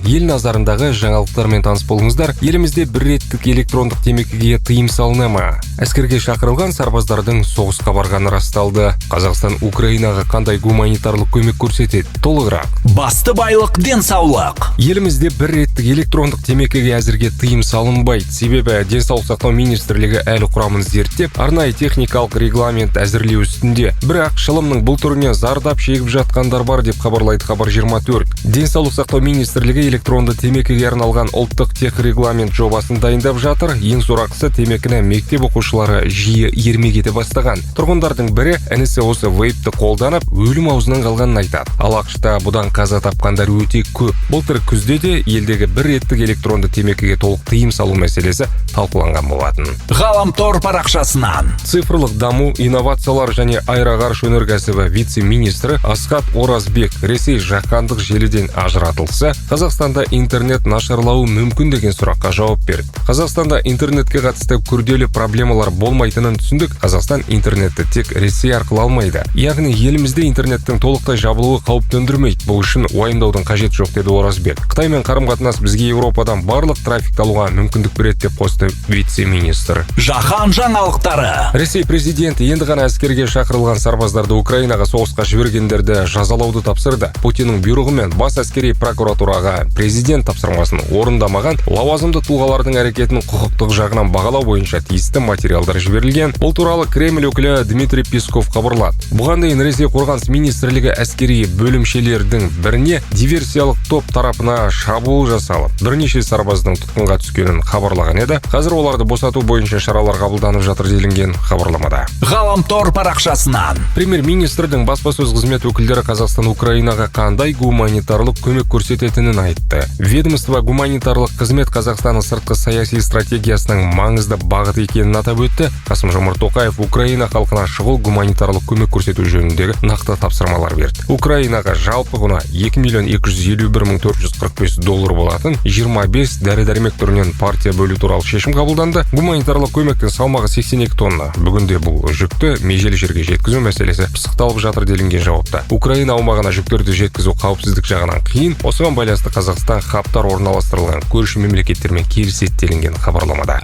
Ел назарындағы жаңалықтармен таныс болыңыздар. Елімізде бір реттік электрондық темекіге тыйым салына ма? Әскерге шақырылған сарбаздардың соғысқа барғаны расталды. Қазақстан Украинаға қандай гуманитарлық көмек көрсетеді? Толығырақ. Басты байлық – денсаулық. Елімізде бір реттік электрондық темекіге әзірге тыйым салынбайды. Себебі Денсаулық сақтау министрлігі әлі құрамын зерттеп, арнайы техникалық регламент әзірлеу үстінде. Бірақ шылымның бұл түрінен зардап шегіп жатқандар бар, деп хабарлайды Хабар 24. Денсаулық сақтау министрлігі электронды темекіге арналған ұлттық техрегламент жобасын дайындап жатыр. Ең сорақысы, темекіні мектеп оқушылары жиі ермек ете бастаған. Тұрғындардың бірі інісі осы вейпті қолданып, өлім аузынан қалғанын айтады. Ал АҚШ-та бұдан қаза тапқандар өте көп. Былтыр күзде де елдегі бір реттік электронды темекіге толық тыйым салу мәселесі талқыланған болатын. Ғаламтор парақшасынан. Цифрлық даму, инновациялар және аэроғарыш өнеркәсібі вице-министрі Асхат Оразбек Ресей жаһандық желіден ажыратылса, Қазақстанда интернет нашарлауы мүмкін деген сұраққа жауап берді. Қазақстанда интернетке қатысты күрделі проблемалар болмайтынын түсіндік. Қазақстан интернетті тек Ресей арқылы алмайды. Яғни елімізде интернеттің толықтай жабылуы қауіп төндірмейді. Бұл үшін уайымдаудың қажеті жоқ, деді Оразбек. Қытаймен қарым-қатынас бізге Еуропадан барлық трафикті алуға мүмкіндік береді, деп қосты вице-министр. Жаһан жаңалықтары. Ресей президенті енді ғана әскерге шақырылған сарбаздарды Украинаға соғысқа жібергендерді жазалауды тапсырды. Путиннің бұйрығымен бас әскери прокуратураға президент тапсырмасын орындамаған лауазымды тұлғалардың әрекетін құқықтық жағынан бағалау бойынша тиісті материалдар жіберілген. Бұл туралы Кремль өкілі Дмитрий Песков хабарлады. Бұған дейін Ресей қорғаныс министрлігі әскери бөлімшелердің біріне диверсиялық топ тарапына шабуыл жасалып, бірнеше сарбаздың тұтқынға түскенін хабарлаған еді. Қазір оларды босату бойынша шаралар қабылданып жатыр, делінген хабарламада. Ғаламтор парақшасынан. Премьер-министрдің баспасөз қызметі өкілдері Қазақстан Украинаға қандай гуманитарлық көмек көрсететінін айтты. Ведомство гуманитарлық қызмет Қазақстанның сыртқы саяси стратегиясының маңызды бағыты екенін атап өтті. Қасым Жомарт Тоқаев Украина халқына шұғыл гуманитарлық көмек көрсету жөніндегі нақты тапсырмалар берді. Украинаға жалпы құны 2 миллион 251 мың 445 доллар болатын 25 дәрі-дәрмек түрінен партия бөлу туралы шешім қабылданды. Гуманитарлық көмектің салмағы 82 тонна. Бүгінде бұл жүкті межелі жерге жеткізу мәселесі пысықталып жатыр, делінген жауапта. Украина аумағына жүктерді жеткізу қауіпсіздік жағынан қиын. Осыған байланысты Қазақстан хабтар орналастырылған көрші мемлекеттермен келіседі, делінген хабарламада.